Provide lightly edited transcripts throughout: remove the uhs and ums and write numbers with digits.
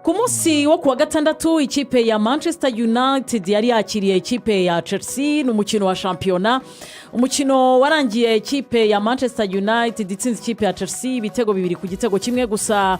Ku munsi wo kuwa gatandatu, ikipe ya Manchester United yari yakiriye ikipe ya Chelsea. Ni umukino wa shampiyona, umukino warangiye ikipe ya Manchester United itsinze ikipe ya Chelsea ibitego 2-1. Gusa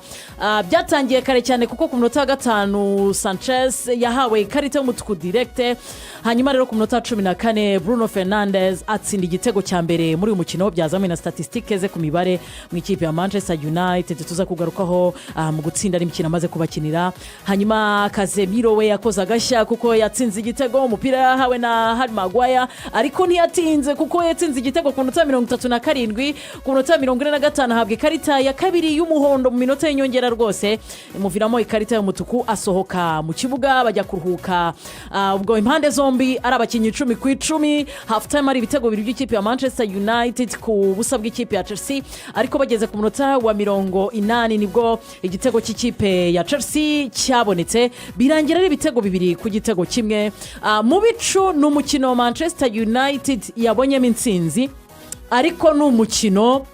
byatangiye kare cyane, kuko ku munota wa 5 Sanchez yahawe ikarita y'umutuku direct. Hanyuma rero ku munota wa 14 Bruno Fernandes atsinda igitego cya mbere muri uyu mukino, byazamuye na statistiques ze ku mibare mu ikipe ya Manchester United, tuza kugarukaho mu gutsinda n'imikino amaze kubakinira. Hanyuma Casemiro we yakoze agashya, kuko yatsinze igitego, umupira yahawe na Harry Maguire, ariko ntiyatinze kuko yatsinze igitego ku minota 37. Ku minota 45 ahabwa ikarita ya kabiri y'umuhondo mu minota y'inyongera rwose, imuviramo ikarita y'umutuku, asohoka mu kibuga, bajya kuruhuka. Ubwo impande zombi ari abakinnyi 10 ku 10. Half time ari ibitego bibiri by'ikipe ya Manchester United ku busa bw'ikipe ya Chelsea. Ariko bageze ku munota wa 80 nibwo igitego cy'ikipe ya Chelsea cyabonetse, birangira ari ibitego 2-1. Mu bicu ni umukino wa Manchester United yabonyemo intsinzi, ariko ni umukino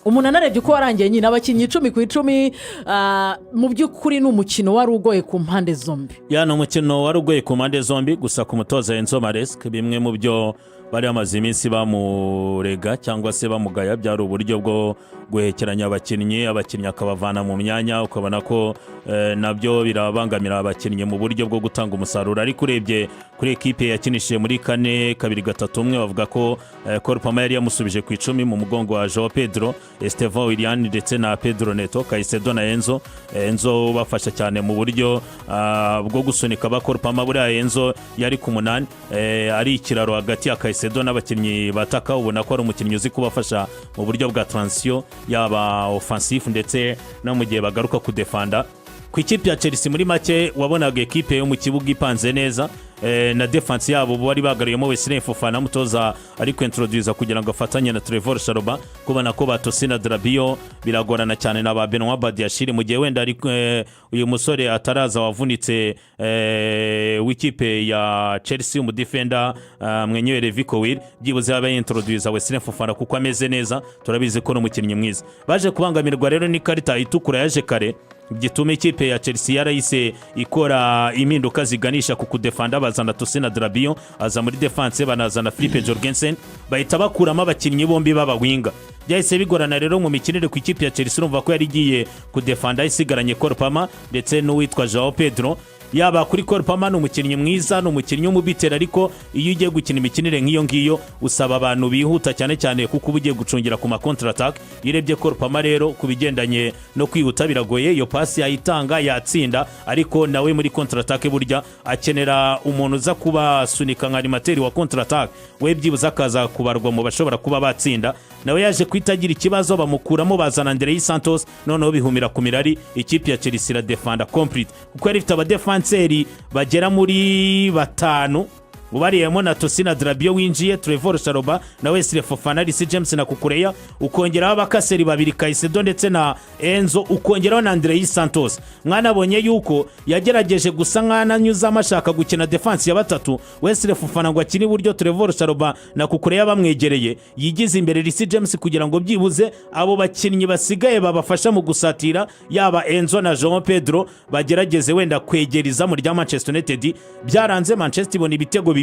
umuntu anarebye uko warangiye nyine, abakinnyi 10 ku 10, mu by'ukuri ni umukino wari ugoye ku mpande zombi. Ya, ni umukino wari ugoye ku mpande zombi. Gusa ku mutoza Enzo Maresca, bimwe mu byo bari bamaze iminsi bamurega cyangwa se bamugaya byari uburyo bwo guhekeranya abakinnyi, abakinnyi akabavana mu myanya, ukabona ko nabyo birabangamira abakinnyi mu buryo bwo gutanga umusaruro. Ariko urebye kuri ekipe yakinishije muri 4-2-3-1, bavuga ko Cole Palmer yari yamusubije ku 10 mu mugongo wa Joao Pedro, Estevao Willian ndetse na Pedro Neto, Caicedo na Enzo. Enzo ubafasha cyane mu buryo bwo gusunika ba Cole Palmer. Buriya Enzo yari ku 8, ari ikiraro hagati ya Caicedo n'abakinnyi bataka. Ubona ko ari umukinnyi uzi kubafasha mu buryo bwa transition, yaba offensif ndetse no mu gihe bagaruka kudefanda. Ku ikipe ya Chelsea, muri make wabonaga ekipe yo mu kibuga ipanze neza, na défense yabo bari bagaruyemo Wesley Fofana, mutoza ari kwintroduza kugira ngo afatanye na Trevor Chalobah, kubona ko ba Tosin Adarabioyo biragorana cyane na ba Benoit Badiashile, mu gihe wenda ari uyu musore ataraza wavunitse, w'ikipe ya Chelsea, umudefender mwenyewe Levi Colwill. Byibuze yaba yintroduza Wesley Fofana kuko ameze neza, turabizi ko ni umukinnyi mwiza. Baje kubangamirwa rero n'ikarita itukura yaje kare, gituma ikipe ya Chelsea yarahise ikora impinduka ziganisha ku kudefanda, bazana Tosin Adarabioyo aza muri défense, banazana Philippe Jorgensen, bahita bakuramo abakinnyi bombi b'abawinger. Byahise bigorana rero mu mikinire ku ikipe ya Chelsea. Urumva ko yari igiye kudefanda isigaranye Cole Palmer ndetse n'uwitwa Joao Pedro. Yaba kuri Cole Palmer, ni umukinnyi mwiza, ni umukinnyi w'umubiteri, ariko iyo ugiye gukina imikinire nk'iyo ngiyo usaba abantu bihuta cyane cyane, kuko uba ugiye gucungira ku ma contre-attaque. Iyo urebye Cole Palmer rero, ku bigendanye no kwihuta biragoye. Iyo pasi yayitanga yatsinda, ariko nawe muri contre-attaque burya akenera umuntu uza kubasunika nka animateur wa contre-attaque, we byibuze akaza kubarwa mu bashobora kuba batsinda. Nawe yaje guhita agira ikibazo, bamukuramo, bazana Andrey Santos, noneho bihumira ku mirari. Ikipe ya Chelsea iradefanda complete, kuko yari ifite abadefanseri bagera muri batanu, ubariyemo na Tosin Adarabioyo winjiye, Trevor Chalobah na Wesley Fofana, Reece James na Cucurella, ukongeraho abakaseri babiri Caicedo ndetse na Enzo, ukongeraho na Andrey Santos. Mwanabonye yuko yagerageje gusa nk'ananyuzamo ashaka gukina défense ya batatu, Wesley Fofana ngo akine iburyo, Trevor Chalobah na Cucurella bamwegereye, yigize imbere Reece James kugira ngo byibuze abo bakinnyi basigaye babafasha mu gusatira, yaba Enzo na Joao Pedro, bagerageze wenda kwegera izamu rya Manchester United. Byaranze, Manchester ibona ibitego 2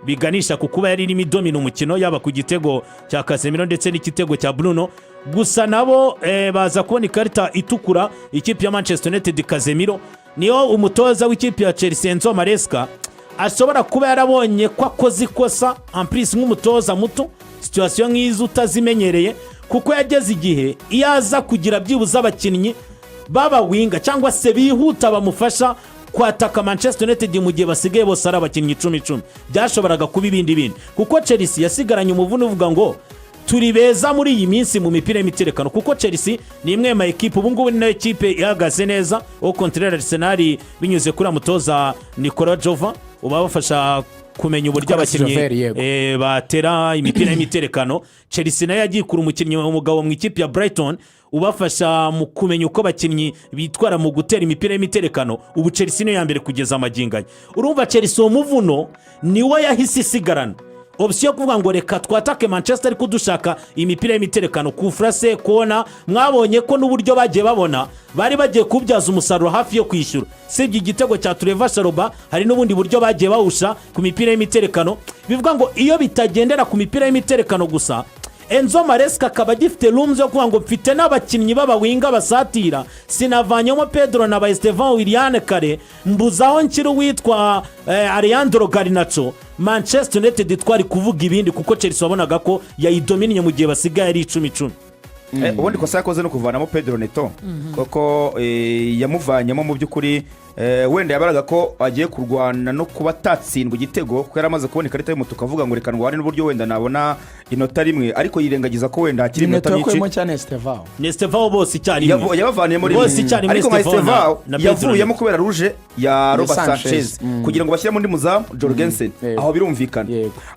biganisha ku kuba yari irimo idomina umukino, yaba ku gitego cya Casemiro ndetse n'igitego cya Bruno. Gusa nabo baza kubona ikarita itukura, ikipe ya Manchester United, Casemiro. Niyo umutoza w'ikipe ya Chelsea Enzo Maresca ashobora kuba yarabonye ko akoze ikosa, en plus nk'umutoza muto, situation nk'izo utazimenyereye, kuko yageze igihe iyo aza kugira byibuze abakinnyi b'abawinger cyangwa se bihuta bamufasha kwataka Manchester United mu gihe basigaye bose ari abakinnyi 10 10, byashoboraga kuba ibindi bindi, kuko Chelsea yasigaranye umuvune uvuga ngo turi beza muri iyi minsi mu mipira y'imiterekano, kuko Chelsea ni imwe mu ekipe ubu ngubu ni nayo ekipe ihagaze neza, au contraire Arsenal, binyuze kuri mutoza Nicolas Jover ubafasha kumenya uburyo Nicolas abakinnyi Jover, yego. Batera imipira y'imiterekano. Chelsea nayo yagiye ikura umukinnyi, umugabo mu ikipe ya Brighton, ubafasha mu kumenya uko abakinnyi bitwara mu gutera imipira y'imiterekano. Ubu Chelsea niyo ya mbere kugeza amagingo aya. Urumva Chelsea uwo muvuno niwo yahise isigarana. Option yo kuvuga ngo reka twatake Manchester ariko dushaka imipira y'imiterekano ku furase kona. Mwabonye ko n'uburyo bagiye babona bari bagiye kubyaza umusaruro hafi yo kwishyura, sibye igitego cya Trevoh Chalobah, hari n'ubundi buryo bagiye bawusha ku mipira y'imiterekano. Bivuga ngo iyo bitagendera ku mipira y'imiterekano gusa, Enzo Maresca akaba agifite room yo kuvuga ngo mfite n'abakinnyi b'aba winger basatira, sinavanyemo Pedro na ba Estevao Willian kare, mbuzaho nshyira uwitwa Alejandro Garnacho, Manchester United twari kuvuga ibindi, kuko Chelsea wabonaga ko yayidominiye mu gihe basigaye ari 10-10. Ubundi ikosa yakoze no kuvanamo Pedro Neto, kuko yamuvanyemo mu by'ukuri wenda yabaraga ko agiye kurwana no kuba atatsindwa igitego, kuko yari amaze kubona ikarita y'umutuku, avuga ngo reka ndwane n'uburyo wenda nabona inota rimwe, ariko yirengagiza ko wenda hakiri iminota Neto myinshi. yakuyemo cyane Estevao. Ni Estevao, bose icyarimwe. Yabavaniyemo rimwe. Bose icyarimwe. Ariko nka Estevao Estevao na Pedro yavuyemo Neto. kubera rouge ya Robert Sanchez. Sanchez, kugira ngo bashyiremo undi muzamu Jorgensen. Aho birumvikana.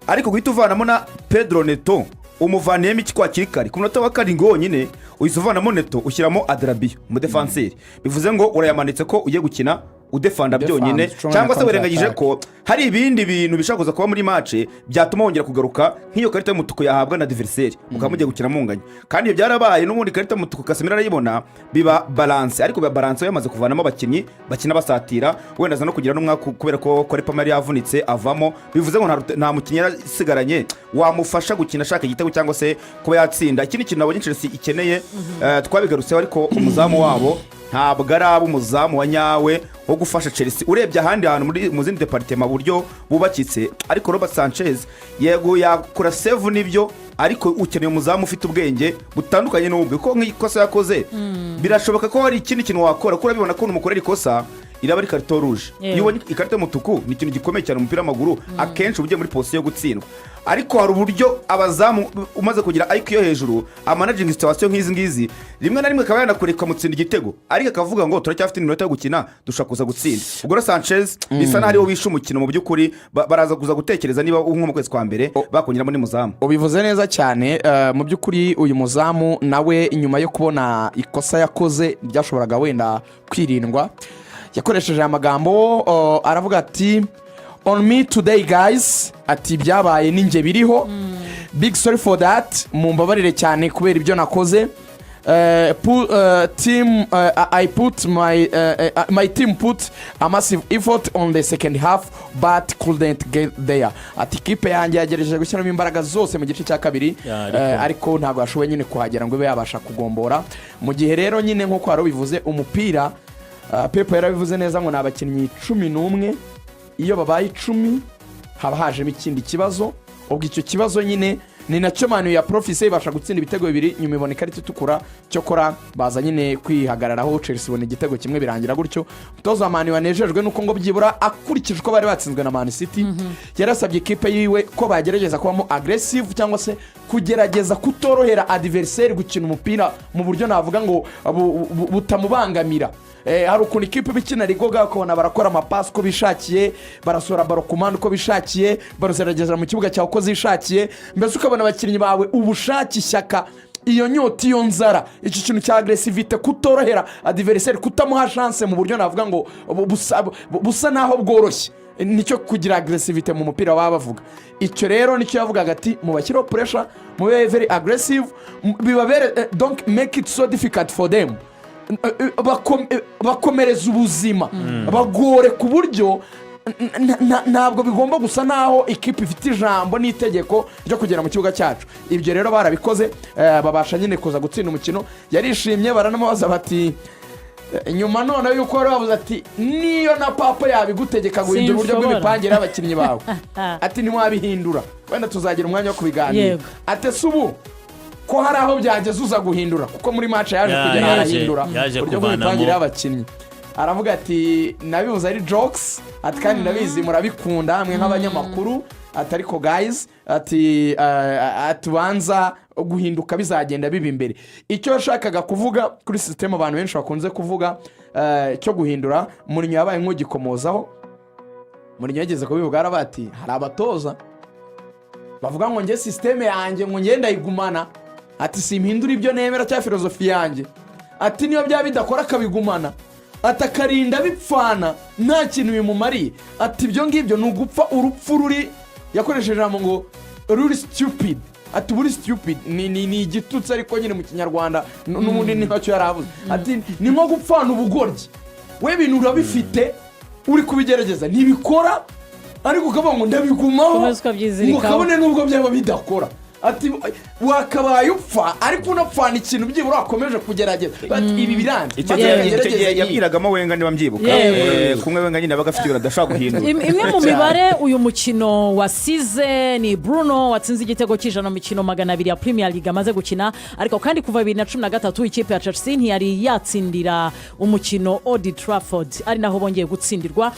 Ariko guhita uvanamo na Pedro Neto, umuvaniyemo iki kwakiri kare ku munota wa 7 wonyine? Uhise uvanamo Neto, ushyiramo Adarabioyo umudefanseri, bivuze ngo urayamanitse ko ugiye gukina udefanda Defend, byonyine, strong cyangwa se counter wirengagije attack. ko hari ibindi bintu bishobora kuza kuba muri match byatuma wongera kugaruka, nk'iyo karita y'umutuku yahabwa na adversaire, mukaba mugiye gukina munganya. Kandi ibyo byarabaye n'ubundi, ikarita y'umutuku Casemiro arayibona, biba balance, ariko biba balance yamaze kuvanamo abakinnyi bakina basatira. Wenda aza no kugira n'umwaka kubera ko Cole Palmer yari yavunitse avamo, bivuze ngo nta mukinnyi yari asigaranye wamufasha gukina ashaka igitego cyangwa se kuba yatsinda. Ikindi kintu nabonye Chelsea ikeneye, twabigarutseho, ariko umuzamu wabo ntabwo araba umuzamu wa nyawe wo gufasha Chelsea. Urebye ahandi hantu mu zindi département buryo bubakitse, ariko Robert Sanchez yego yakora save nibyo, ariko ukeneye umuzamu ufite ubwenge butandukanye n'ubwe, kuko nk'ikosa yakoze birashoboka ko hari ikindi kintu wakora, kuko urabibona ko numukorera ikosa iraba ari carton rouge. Iyo ubonye ikarita y'umutuku ni ikintu gikomeye cyane mu mupira w'amaguru, akenshi uba ugiye muri position yo gutsindwa. Ariko hari uburyo abazamu umaze kugira IQ yo hejuru amanaginga situation nk'izi ngizi, rimwe na rimwe akaba yanakureka ukamutsinda igitego, ariko akavuga ngo turacyafite iminota yo gukina, dushobora kuza gutsinda. Ubwo rero Sanchez bisa n'aho ariwe wishe umukino mu by'ukuri. Baraza kuza gutekereza niba nko mu kwezi kwa mbere bakongeramo n'umuzamu. Ubivuze neza cyane. Mu by'ukuri uyu muzamu nawe nyuma yo kubona ikosa yakoze ryashoboraga wenda kwirindwa, yakoresheje aya magambo, aravuga ati: "On me today, guys." Ati: "Byabaye ninjye biriho. Big sorry for that." Mumbabarire cyane kubera ibyo nakoze. Team, I put my my team put a massive effort on the second half but couldn't get there. Ati: "Ikipe yanjye yagerageje gushyiramo imbaraga zose mu gice cya kabiri, Ya, ariko- ariko ntabwo yashoboye nyine kuhagera ngo ibe yabasha kugombora." Mu gihe rero nyine nk'uko wari ubivuze, umupira, Pepe yarabivuze neza ngo ni abakinnyi 11, iyo babaye 10 haba hajemo ikindi kibazo. Ubwo icyo kibazo nyine ni nacyo Man U ya profise ibasha gutsinda ibitego bibiri, nyuma ibona ikarita itukura. Cyokora baza nyine kwihagararaho, Chelsea ibona igitego kimwe, birangira gutyo. Umutoza wa Man U wanejejwe nuko ngo byibura akurikije uko bari batsinzwe na Man City, yarasabye ikipe yiwe ko bagerageza kubamo aggressive, cyangwa se kugerageza kutorohera adversaire gukina umupira mu buryo navuga ngo butamubangamira. Hari ukuntu ikipe iba ikina rigoga, ukabona barakora amapasi uko bishakiye, barasohora ballon ku mpande uko bishakiye, barugerageza mu kibuga cyawe uko zishakiye, mbese ukabona abakinnyi bawe ubushake, ishyaka, iyo nyota, iyo nzara, icyo kintu cya agressivité, kutorohera adversaire, kutamuha chance mu buryo navuga ngo busa naho bworoshye, nicyo kugira agressivité mu mupira baba bavuga. Icyo rero nicyo yavugaga, ati mubashyireho pressure, mube very aggressive, bibabere donc make it so difficult for them. Bakomereza ubuzima, bagore ku buryo ntabwo bigomba gusa naho ikipe ifite ijambo n'itegeko ryo kugera mu kibuga cyacu. Ibyo rero barabikoze, babasha nyine kuza gutsinda umukino. Yarishimye, baranamubaza bati nyuma noneho yuko wari wabuze, ati niyo na papa yabigutegeka guhindura uburyo Sinshobora. bw'imipangire y'abakinnyi bawe, ati ntiwabihindura, wenda tuzagira umwanya wo kubiganira. Ati ese ubu ko hari aho byageze uza guhindura? Kuko muri match yaje kugera arahindura yaje uburyo kuvanamo. bw'imipangire y'abakinnyi. Aravuga ati nabivuze ari jokes, ati kandi ndabizi murabikunda mwe nk'abanyamakuru, ati ariko guys, ati atubanza guhinduka bizagenda biba imbere. Icyo yashakaga kuvuga kuri système abantu benshi bakunze kuvuga cyo guhindura, Mourinho yabaye nk'ugikomozaho. Mourinho yageze kubivuga, aravuga ati hari abatoza bavuga ngo njye système yanjye ngo njye ndayigumana, ati simpindura ibyo nemera cyangwa philosophie yanjye, ati niyo byaba bidakora akabigumana, ati akarinda bipfana nta kintu bimumariye, ati ibyo ngibyo ni ugupfa urupfu ruri, yakoresheje ijambo ngo Ruri stupid, ati uba uri stupid, ni igitutsi, ariko nyine mu Kinyarwanda n'ubundi ni nkacyo yari avuze, ati ni nko gupfana ubugoryi. We ibintu urabifite, uri kubigerageza ntibikora, ariko ukavuga ngo ndabigumaho, Komeza ukabyizirikaho. ngo kabone nubwo byaba bidakora. Ati wakabaye upfa, ariko unapfana ikintu byibura wakomeje kugerageza. Ati ibi biranze. Icyo Maze gihe, reka icyo gihe ngerageze iyi. yabwiragamo Wenger, niba mbyibuka. Yewe. Kumwe Wenger nyine abaga afite ibintu adashobora guhindura. Imwe mu mibare uyu mukino wasize ni Bruno watsinze igitego cy'100 mu mikino 200 ya Premier League amaze gukina. Ariko kandi kuva 2013 ikipe ya Chelsea ntiyari yatsindira umukino Old Trafford, ari naho bongeye gutsindirwa.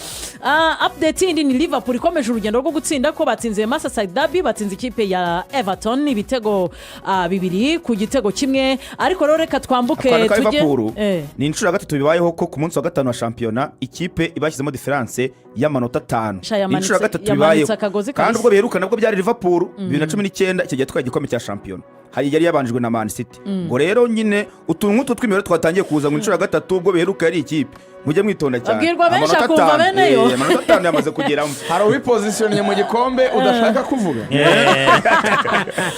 Update yindi ni Liverpool ikomeje urugendo rwo gutsinda, ko batsinze Merseyside Derby, batsinze ikipe ya Everton ibitego 2-1. Ariko rero reka twambuke Akantu ka tujye Liverpool, ni inshuro ya gatatu bibayeho ko ku munsi wa gatanu wa shampiyona ikipe ibashyizemo différence y'amanota 5. Sha, Ni inshuro ya gatatu yamanitse bibayeho. akagozi Kandi kabisa. ubwo biheruka nabwo byari Liverpool 2019, icyo gihe yatwaye igikombe cya shampiyona, hari yari yabanjijwe na Man City. Ngo rero nyine utuntu nk'utu tw'imibare twatangiye kuza, ngo inshuro ya gatatu ubwo biheruka yari ikipe, mujye mwitonda cyane. Abwirwa benshi Amanota akumva 5, beneyo. Amanota 5 yamaze kugeramo. Hari uwipozisiyoniye mu gikombe udashaka kuvuga.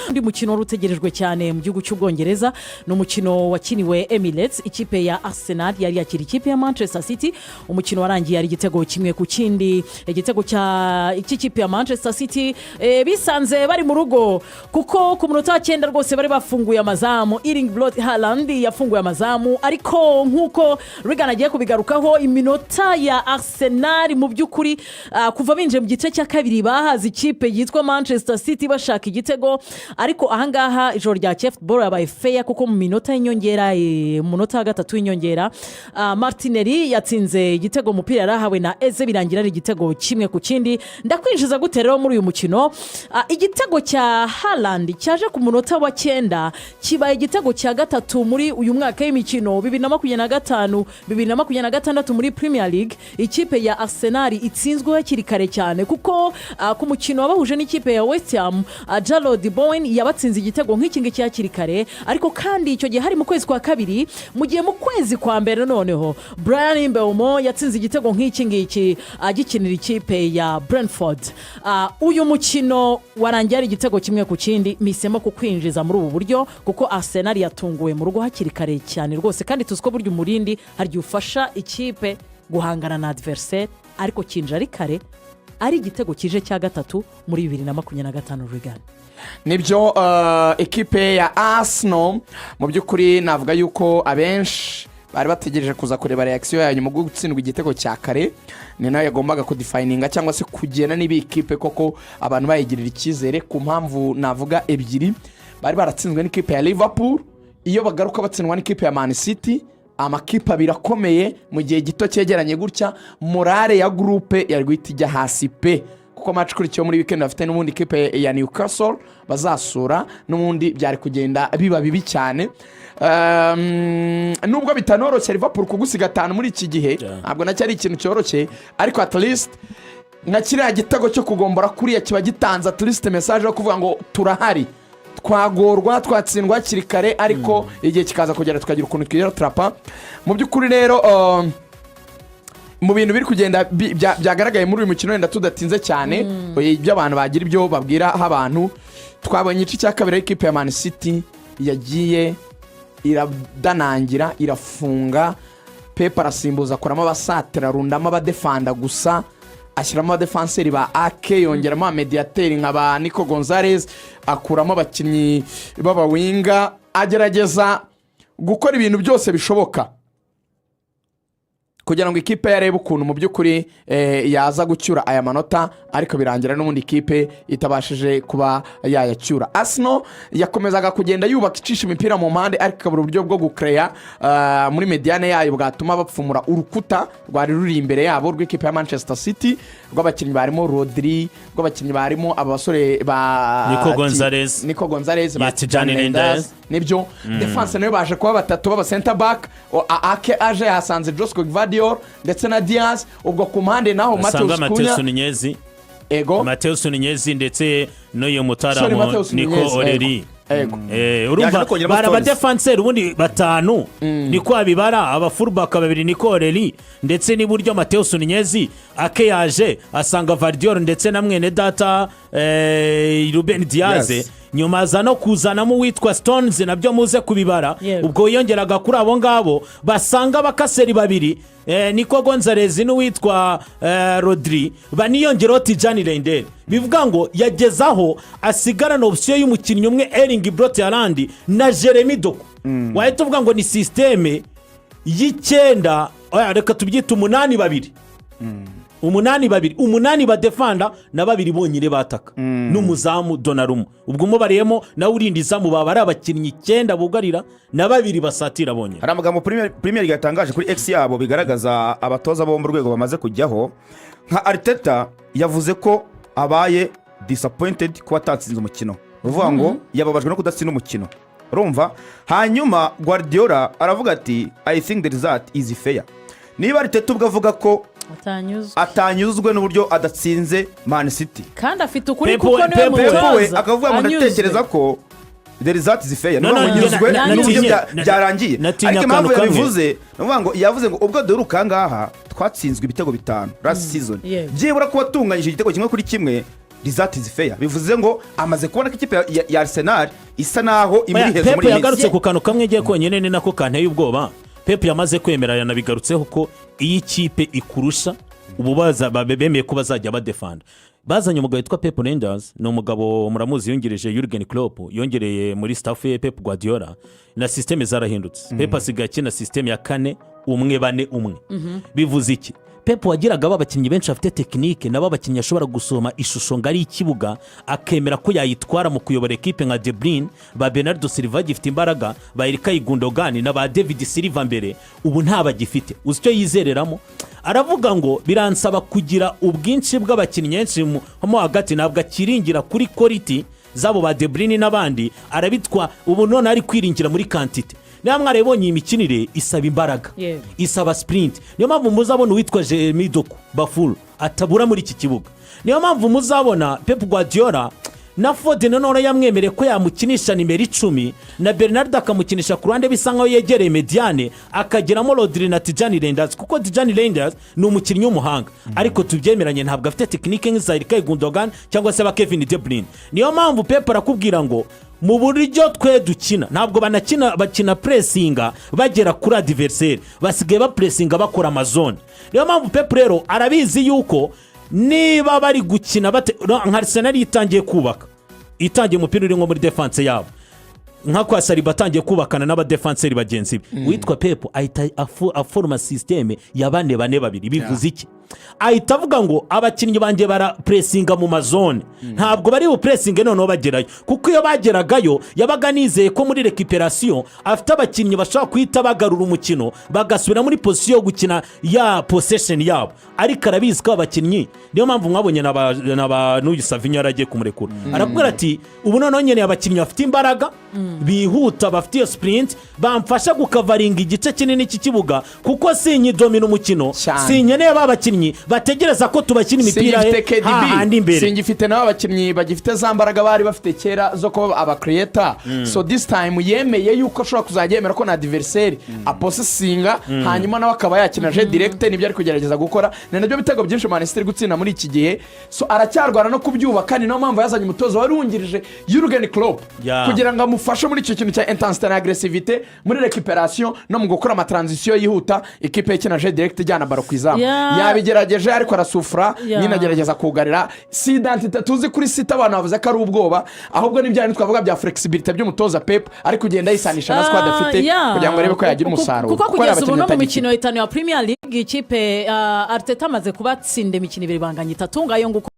Undi mukino wari utegerejwe cyane mu gihugu cy'Ubwongereza ni umukino wakiniwe Emirates. Ikipe ya Arsenal yari yakira ikipe ya Manchester City. Umukino warangiye ari igitego 1-1, igitego cy'ikipe ya Manchester City. Bisanze bari mu rugo, kuko ku munota wa 9 rwose bari bafunguye amazamu. Erling Braut Haaland yafunguye amazamu, ariko nk'uko Regan agiye kubigarukaho, iminota ya Arsenal mu by'ukuri, kuva binjiye mu gice cya kabiri bahaze ikipe yitwa Manchester City bashaka igitego. Ariko ahangaha ijoro rya football yabaye feya, kuko mu minota y'inyongera, mu munota wa gatatu w'inyongera, Martinelli yatsinze igitego, umupira yarahawe na Eze, birangira ari igitego 1-1. Ndakwinjiza gute rero muri uyu mukino? Igitego cya Haaland cyaje ku munota wa 9, kibaye igitego cya gatatu muri uyu mwaka w'imikino 2025 2026 muri Premier League ikipe ya Arsenal itsinzwe hakiri kare cyane, kuko ku mukino wabahuje n'ikipe ya West Ham, Jarrod Bowen yabatsinze igitego nk'iki ngiki hakiri kare. Ariko kandi icyo gihe hari mu kwezi kwa kabiri, mu gihe mu kwezi kwa mbere noneho Bryan Mbeumo yatsinze igitego nk'iki ngiki agikinira ikipe ya Brentford. Uyu mukino warangiye ari igitego 1-1. Mpisemo kukwinjiza muri ubu buryo kuko Arsenal yatunguwe mu rugo hakiri kare cyane rwose, kandi tuzi ko burya umurindi hari igihe ufasha ikipe guhangana na adversaire, ariko kinjira ari kare, ari igitego kije cya gatatu muri 2025, Regan. Nibyo, ekipe ya Arsenal mu by'ukuri navuga yuko abenshi bari bategereje kuza kureba réaction ya nyuma yo gutsindwa igitego cya kare. Ni nayo yagombaga kudefininga cyangwa se kugena niba iyi kipe koko abantu bayigirira icyizere, ku mpamvu navuga ebyiri: bari baratsinzwe n'ikipe ya Liverpool, iyo bagaruka batsindwa n'ikipe ya Man City, amakipe abiri akomeye mu gihe gito cyegeranye gutya, morale ya groupe yari guhita ijya hasi pe, kuko match ikurikiyeho muri weekend bafite n'ubundi ikipe ya Newcastle bazasura, n'ubundi byari kugenda biba bibi cyane. Nubwo bitanoroshye Liverpool kugusiga 5 muri iki gihe, ntabwo nacyo ari ikintu cyoroshye, ariko at least nka kiriya gitego cyo kugombora kuriya kiba gitanze at least message yo kuvuga ngo turahari, twagorwa, twatsindwa hakiri kare, ariko igihe kikaza kugera tukagira ukuntu twigira turapa. Mu by'ukuri rero, mu bintu biri kugenda byagaragaye muri uyu mukino, wenda tudatinze cyane, ibyo abantu bagira ibyo babwira abantu, twabonye igice cya kabiri aho ikipe ya Man City yagiye iradanangira, irafunga. Pep arasimbuza, akuramo abasatira, arundamo abadefanda gusa, ashyiramo abadefanseri ba Ake, yongeramo abamediyateri nka ba Nico Gonzalez, akuramo abakinnyi b'abawinga, agerageza gukora ibintu byose bishoboka kugira ngo ikipe ye arebe ukuntu mu by'ukuri yaza gucyura aya manota, ariko birangira n'ubundi ikipe itabashije kuba yayacyura. Arsenal yakomezaga kugenda yubaka, icisha imipira mu mpande, ariko ikabura uburyo bwo gukereya muri médiane yayo bwatuma bapfumura urukuta rwari ruri imbere yabo rw'ikipe ya Manchester City, rw'abakinnyi barimo Rodri, rw'abakinnyi barimo aba basore ba Nico Gonzalez. Nico Gonzalez ba Ya Tijjani Tijjani Reijnders. Reijnders. Nibyo, défense nayo baje kuba batatu b'aba center back. Ake aje yahasanze Josko Gvardiol ndetse na Diaz. Ubwo ku mpande naho asanga Matheus Mateus Cunha. Nunez. Ego. Mateus Nunez ndetse n'uyu Sorry, mutaramu Matheus Nico Nunez, O'Reilly. Ego. Yaje Urumva no kongeramo bari Stones. abadefanseri ubundi batanu, niko abibara, aba fullback babiri, Nico O'Reilly ndetse n'iburyo Mateus Nunez. Ake yaje asanga Gvardiol ndetse na mwene data. Ruben Dias, nyuma aza no kuzanamo uwitwa Stones, nabyo muze kubibara. Ubwo wiyongeraga kuri abo ngabo basanga abakaseri babiri, Nico Gonzalez n'uwitwa Rodri, baniyongeraho Tijjani Reijnders. Bivuga ngo yageze aho asigarana option y'umukinnyi umwe, Erling Braut Haaland na Jeremy Doku. Wahita uvuga ngo ni système y'icyenda, oya, reka tubyite umunani babiri, umunani babiri, umunani badefanda na babiri bonyine bataka n'umuzamu Donnarumma. Ubwo umubariyemo nawe urinda izamu, baba ari abakinnyi icyenda bugarira na babiri basatira bonyine. Hari amagambo Premier League yatangaje kuri X yabo, bigaragaza abatoza bombi urwego bamaze kujyaho. Nka Arteta yavuze ko abaye disappointed kuba atatsinze umukino, ni ukuvuga ngo yababajwe no kudatsinda umukino, urumva. Hanyuma Guardiola aravuga ati: "I think the result is fair." Niba Arteta ubwo avuga ko atanyuzwe atanyuzwe n'uburyo adatsinze Man City, kandi afite ukuri, Pep kuko niwe Pep Pep we mutoza, akavuga ngo anyuzwe. ndatekereza ko the result is fair, No, ni no, ukuvuga ngo nyuzwe n'uburyo byarangiye. natinye Ariko impamvu akantu kamwe. yabivuze ni ukuvuga ngo yavuze ngo ubwo duheruka ngaha twatsinzwe ibitego bitanu last season, byibura kuba tunganyije igitego 1-1, result is fair. Bivuze ngo amaze kubona ko ikipe ya Arsenal isa naho imuri Oya, hejuru Pep muri iyi minsi. yagarutse ku kantu kamwe ngiye konyine, ni nako kanteye ubwoba. Pep yamaze kwemera, yanabigarutseho ko iyo ikipe ikurusha ubu bemeye ko bazajya badefanda. Bazanye umugabo witwa Pep Lijnders, ni umugabo muramuzi, yungirije Jurgen Klopp, yongereye muri staff ye Pep Guardiola, na système zarahindutse. Pep asigaye akina système ya 4-1-4-1. Bivuze iki? Pep wagiraga ba bakinnyi benshi bafite technique, nabo abakinnyi ashobora gusoma ishusho ngari y'ikibuga, akemera ko yayitwara mu kuyobora ekipe, nka De Bruyne, ba Bernardo Silva bagifite imbaraga, ba Ilkay Gundogan na ba David Silva mbere, ubu nta bagifite. Uzi icyo yizereramo? Aravuga ngo biransaba kugira ubwinshi bw'abakinnyi benshi mo hagati. Ntabwo akiringira kuri quality zabo ba De Bruyne n'abandi, arabitwa ubu none ari kwiringira muri quantité. Niba mwarabibonye, iyi mikinire isaba imbaraga, isaba sprint. Niyo mpamvu muzabona uwitwa Jeremy Doku bafuru atabura muri iki kibuga. Niyo mpamvu muzabona Pep Guardiola na Foden none yamwemereye ko yamukinisha nimero 10, na Bernard akamukinisha ku ruhande bisa nkaho yegereye médiane, akageramo Rodri na Tijjani Reijnders, kuko Tijjani Reijnders ni umukinnyi w'umuhanga, ariko tubyemeranye ntabwo afite technique nk'iza Ilkay Gundogan cyangwa se ba Kevin De Bruyne. Niyo mpamvu Pep arakubwira ngo mu buryo twe dukina, ntabwo banakina bakina pressinga bagera kuri adversaire, basigaye bapressinga bakora ama zone. Niyo mpamvu Pep rero arabizi yuko niba bari gukina bate, nka Arsenal itangiye kubaka, itangiye umupira uri nko muri défense yabo, nka kwa Saliba atangiye kubakana n'abadefanseri bagenzi be, witwa Pep ahita aforoma système ya 4-4-2. Bivuze iki? Ahita avuga ngo abakinnyi banjye barapressinga mu ma zone, ntabwo bari bupressinge noneho bagerayo, kuko iyo bageragayo yabaga nizeye ko muri récupération afite abakinnyi bashobora guhita bagarura umukino, bagasubira muri position yo gukina ya possession yabo. Ariko arabizi ko abakinnyi, niyo mpamvu mwabonye na ba n'uyu Savinho yaragiye kumurekura, arakubwira ati ubu noneho nkeneye abakinnyi bafite imbaraga, bihuta, bafite iyo sprint, bamfasha gukavaringa igice kinini cy'ikibuga, kuko sinyidomina umukino, sinkeneye ba bakinnyi bategereza ko tubakina imipira Singifite ye hahandi KDB, imbere. Singifite nabo abakinnyi bagifite za mbaraga bari bafite kera zo kuba aba creator. So this time yemeye yuko ashobora kuzajya yemera ko na adversaire apossessinga, hanyuma nawe akaba yakina jeu direct. Nibyo ari kugerageza gukora, ni nabyo bitego byinshi Man City iri gutsinda muri iki gihe. So aracyarwana no kubyubaka. Ni nayo mpamvu yazanye umutoza wari wungirije Jurgen Klopp kugira ngo amufashe muri icyo kintu cya intensité na agressivité muri récupération no mu gukora ama transition yihuta, ikipe ikina jeu direct ijyana ballon ku izamu. Yabigerageje ariko arasufura. Nyine agerageza kugarira. Si identité tuzi kuri City, abantu bavuze ko ari ubwoba, ahubwo n'ibya bindi twavuga bya flexibilité by'umutoza Pep, ari kugenda yisanisha na squad afite kugira ngo arebe ko yagira umusaruro, kuko kuko hari kugeza ubu no abakinnyi mu batagifite. mikino itanu ya Premier League, ikipe Arteta amaze kubatsinda imikino ibiri, banganya itatu. Ngayo nguko.